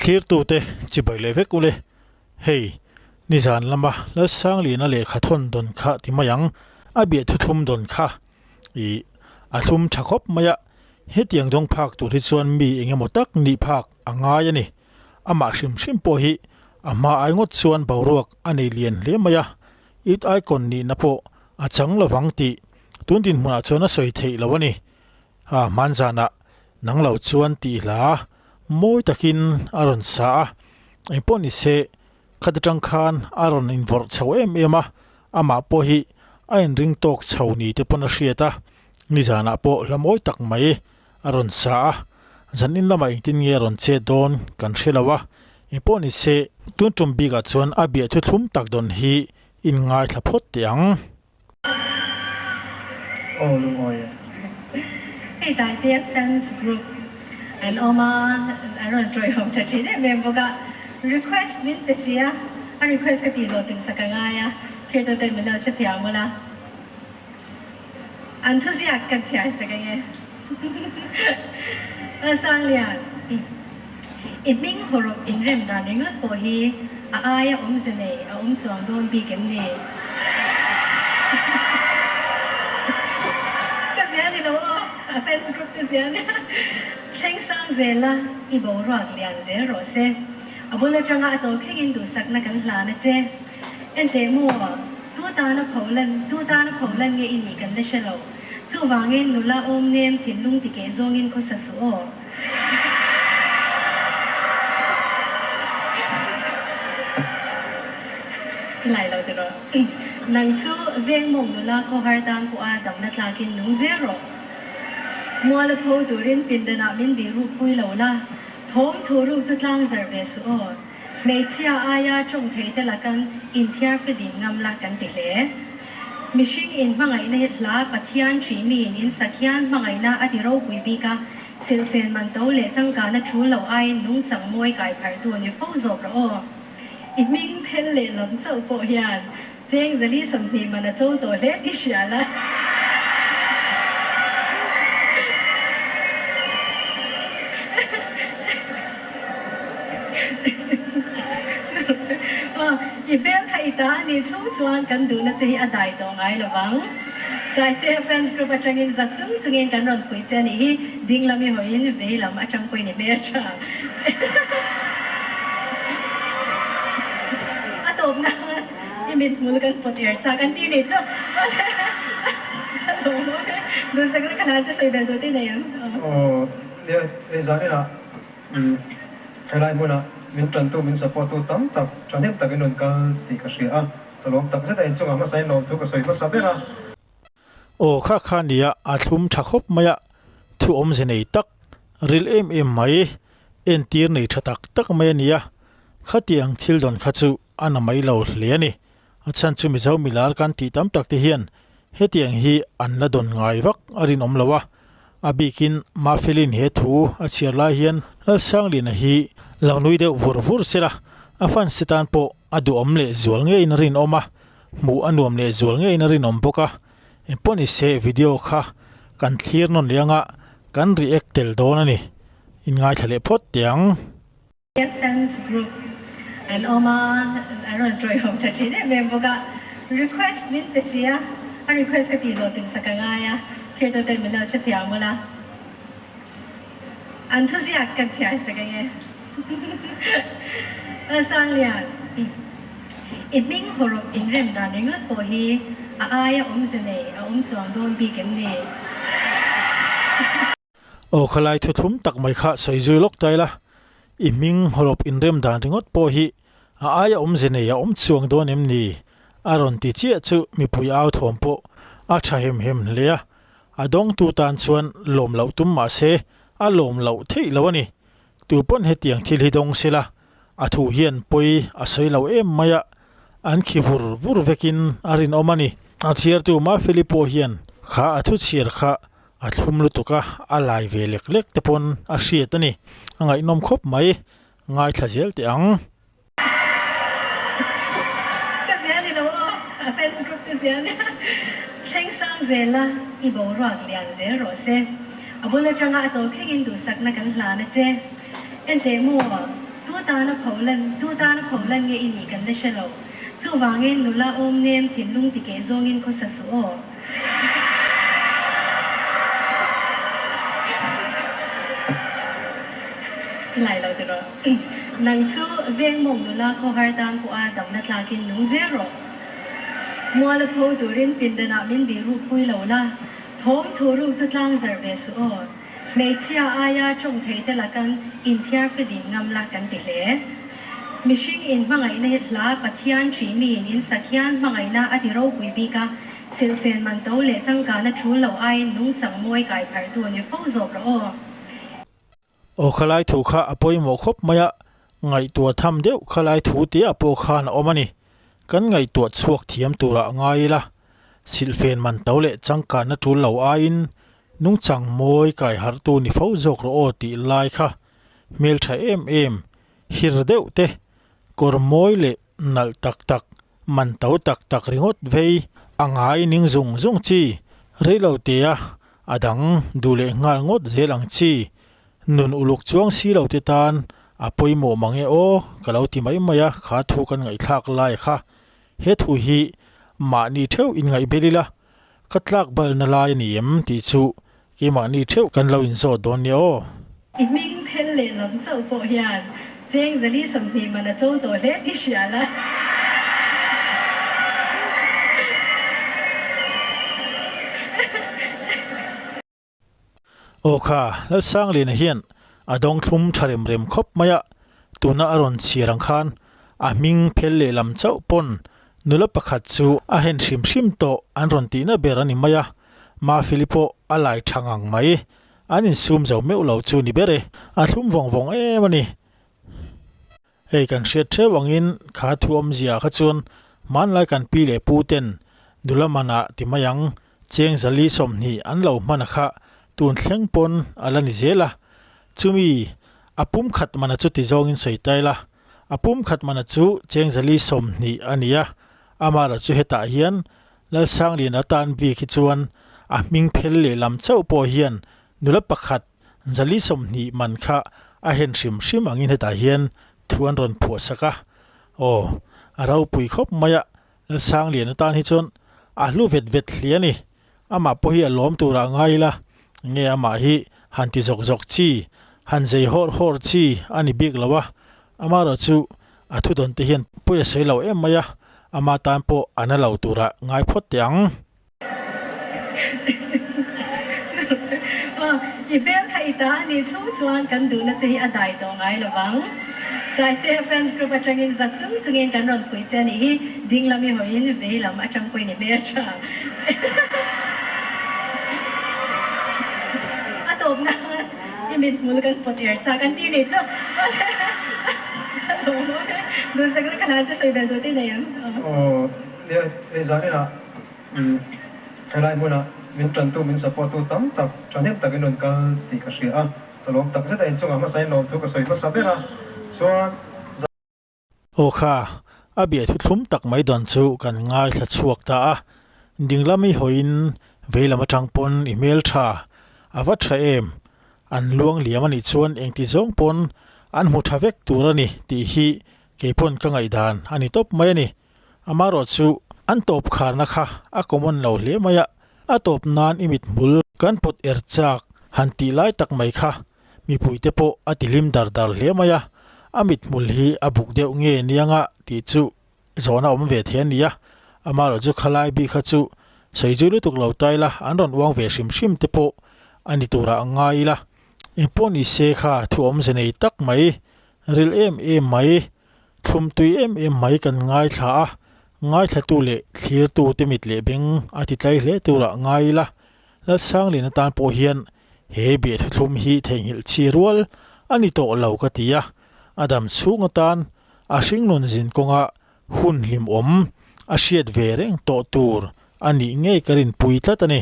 Thlirtute chibai leh vek ule. Hei, nizan lama Lalsangliana lehkha thawn dawn kha ti mai ang, a biah thuthlum dawn kha. Ih, a thlum tha khawp mai a, hetiang dawng phak tur hi chuan mi eng emaw tak nih phak a ngai a ni. Amah hrim hrim pawh hi a hma ai ngawt chuan boruak a nei lian hle mai a, it icon nihna pawh a chang lovang tih tun dinhmunah chuan a sawi theih lo a ni. A hmanzanah nang lo chuan tih hla mawi takin a rawn sa a, engpawh ni se khat atang khan a rawn invawrh chho em em a, amah pawh hi a inring tawk chho ni te pawn a hriat a, nizanah pawh hla mawi tak mai a rawn sa a, zanin lamah engtin nge a rawn chet dawn kan hre lo a, engpawh ni se tun tum bikah chuan a biah thuthlum tak dawn hi inngaithla phawt teh ang. Aw lungawi e. Hei Taitea fans group an awm a, an rawn tawihawm tha thin em em bawk a, request min pe si a, a request ka tih hlawhtling sak a ngai a, thlir deuh ten min lo hrethiam ula, an thuziak kan chhiar sak ang e. Sanglian, i hming hawrawp inrem dan ringawt pawh hi a aia awmze nei a awm chuang dawn bik em ni? Ka zia ni lo aw, a fans group te zia nia. Thleng sang zel a, i boruak lian zel rawh se. A bul atanga a tawp thlengin duhsakna kan hlan a che. Enteh maw, tu tana pho lan, tu tana pho lan nge i nih kan la hre lo. Chuvangin nula awm nem thinlung ti keh zawngin khawsa suh aw. Lai lo tiraw. Nang chu veng mawng nula khawhar tan pawha damna tlakin nung zel rawh. Mual a pho turin pindanah min bih ruk pui lo la, thawm thu ruk chu tlang zarh ve suh aw. Hmeichhia aia tawng thei te lakan inthiar fihlim ngam la kan ti hle. Mihring in hmangaihna hi hla Pathian ṭih mi in in sak hian hmangaihna a ti ropui bik a, silhfen man to leh changkana ṭul lo aiin nungchang mawi kai pharhtu ni fo zawk rawh aw. I hming phel leh lam chauh pawh hian cheng zali 20 man a cho tawh hle tih hria la. Aw, i hmel kha i ta a nih chhung chuan kan duhna che hi a dai tawh ngai lo vang. Tlaite fans group atangin zat chung chungin kan rawn pui che a nih hi, ding lam i hawiin vei lam atang pawhin i hmel tha. A tawpna i mithmul kan pawt er chak an ti nih chu. A lawm awm e. Duhsakna ka hlan che sawi belh duh te nei em? Aw, nia, hei zaninah Helai hmunah min tantu, min support tu tam tak, thahnem takin rawn kal tih ka hria a, ka lawm tak zet a, inchungah hmasain lawmthu ka sawi hmasa ber a. Aw kha kha nia a thlum tha khawp mai a, thu awmze nei tak, ril em em mai, entir nei tha tak tak mai a nia, khatiang thil dawn kha chu a na mai lo hle a ni. A chhan chu Mizo milar kan tih tam tak te hian hetiang hi an la dawn ngai vak a rinawm lo a, a bikin Mafelin he thu a chhiar lai hian Lalsangliana hi lo nui deuh vur vur se la, a fan se tan pawh a duhawm leh zual ngeiin a rinawm a, hmuh a nuam leh zual ngeiin a rinawm bawk a, engpawh ni se video kha kan thlir nawn leh anga kan react tel dawn a ni, inngaithla leh phawt teh ang. Fans group an awm a, an rawn tawihawm tha thin em em bawk a, request min pe si a, a request ka tih hlawhtling sak a ngai a, thlir deuh ten min lo hrethiam ula, an thuziak kan chhiar sak ang e. Sanglian, i hming hawrawp inrem dan ringawt pawh hi a aia awmze nei a awm chuang dawn bik em ni? Aw khalai thuthlum tak mai kha sawi zui lawk ta ila, i hming hawlawp inrem dan ringawt pawh hi a aia awmze nei a awm chuang dawn em ni? a rawn ti chiah chu mipui au thawm pawh a tha hem hem hle a, a dawngtu tan chuan lawm loh tum mah se a lawm loh theih lo a ni. Tu pawn hetiang thil hi dawng sela a thu hian pawi a sawi lo em mai a, an khi vur vur vekin a rinawm a ni. A chhiartu Mafeli pawh hian kha a thu chhiar kha A thlum lutuk a, a lai ve lek lek te pawn a hriat a ni. A ngaihnawm khawp mai, ngaithla zel teh ang. Ka zia ni lo aw, a fans group te zia nia. Thleng sang zel a, i boruak lian zel rawh se. A bul atanga a tawp thlengin duhsakna kan hlan a che. Enteh maw, Tu tana pho lan, tu tana pho lan nge i nih kan la hre lo. Chuvangin nula awm nem thinlung ti keh zawngin khawsa suh aw. I lai lo tiraw? Nang chu veng mawng nula khawhar tan pawha damna tlakin nung zel rawh. Mual a pho turin pindanah min bih ruk pui lo la, thawm thu ruk chu tlang zarh ve suh aw. Hmeichhia aia tawng thei te lakan inthiar fihlim ngam la kan ti hle. Mihring in hmangaihna hi hla Pathian ṭih miin in sak hian hmangaihna a ti ropui bik a, silhfen man to leh changkana ṭhul lo aiin nungchang mawi kai pharhtu ni fo zawk rawh aw. Aw khalai thu kha a pawimawh khawp mai a, ngaihtuah tham deuh khalai thu te a pawh khan a awm a ni. Kan ngaihtuah chhuak thiam turah ngai ila, silhfen man to leh changkanna tul lo aiin nungchang mawi kai harhtu ni fo zawk rawh aw tih lai kha hmeltha em em, hir deuh te, kawr mawi leh nalh tak tak, man to tak tak ringawt vei a ngai ning zung zung chi, reilo tea a dang duh leh nghal ngawt zel ang chi, nun uluk chuang si lo te tan a pawimawh mang e aw ka lo ti mai mai a, kha thu kan ngaihthlak lai kha he thu hi mahni theuh inngaihbel ila ka tlak balna lai a ni em tih chu keimahni theuh kan lo inzawt dawn nia aw. I hming phel leh lam chauh pawh hian cheng zali 20 man a cho tawh hle tih hria la. Aw kha, Lalsangliana hian a dawng thlum tha rem rem khawp mai a, tuna a rawn chhiar ang khan a hming phel leh lam chauh pawn nula pakhat chu a hen hrim hrim tawh an rawn tihna ber a ni mai a, Mafeli pawh a lai tha ngang mai, an insum zo meuh lo chu ni ber e, a thlum vawng vawng em a ni. Hei kan hriat theuh angin kha thu awmzia kha chuan hmanlai kan pi leh pu ten nula manah ti mai ang cheng zali 20 an lo hman a kha tun thleng pawn a la ni zel a, chumi a pum khat mana chu ti zawngin sawi ta ila, a pum khat mana chu cheng zali 20 a ni a, amaherawhchu chu hetah hian Lalsangliana tan bik hi chuan a hming phel leh lam chauh pawh hian nula pakhat Zali 20 man kha a hen hrim hrim angin hetah hian thu an rawn phuah sak a. Aw, a ropui khawp mai a, Lalsangliana tan hi chuan a hlu vet vet hle a ni. Amah pawh hi a lawm turah ngai ila, nge amah hi han ti zawk zawk chi, han zei hawr hawr chi a ni bik lo a, amaherawh chu a thudawn te hian pawi a sawi lo em mai a, ama tan pawh a na lo turah ngai phawt teh ang. Aw, i hmel kha i ta a nih chhung chuan kan duhna che hi a dai tawh ngai lo vang. Taite fans group atangin zak chung chungin kan rawn pui che a nih hi, ding lam i hawiin vei lam atang pawhin i hmel tha. A tawpna i mithmul kan pawt er chak an ti nih chu. A lawm awm e. Duhsak na ka hlan che sawi bel duh te i nei em? Aw, nia, hei zaninah Helai hmunah min tantu, min support tu tam tak, thahnem takin rawn kal tih ka hria a, ka lawm tak zet a, inchungah hmasa in lawmthu ka sawi hmasa ber a, chuan. Aw kha, a bia thu thlum tak mai dawn chu kan ngaithla chhuak ta a, dinglam i hawiin veilam atang pawn i hmel tha, a va tha em, an luang liam anih chuan engti zawng pawn an hmu tha vek tur a ni tih hi keipawn ka ngaihdan a ni tawp mai a ni. Amaherawh chu an tawp kharna kha a common lo hle mai a, a tawp nan i mithmul kan pawt er chak han tih lai tak mai kha mipuite pawh a ti hlim dar dar hle mai a, a mithmul hi a buk deuh nge nianga tih chu zawhna awm ve thei a ni a, amaherawh chu khalai bik kha chu sawi zui lutuk lo ta ila an rawn uang ve hrim hrim te pawh a ni turah a ngai ila, engpawh ni se kha thu awmze nei tak mai, ril em em mai. Thlum tui em em mai kan ngaithla a, ngaithlatu leh thlirtu te mit leh beng a ti tlai hle turah ngai ila, Lalsanglian atan pawh hian he biahthu thlum hi theihnghilh chi rual a ni tawh lo ka ti a, a dam chhung atan a hringnun zin kawnga hun hlimawm a hriat ve reng tawh tur a nih ngei ka rinpui tlat a ni.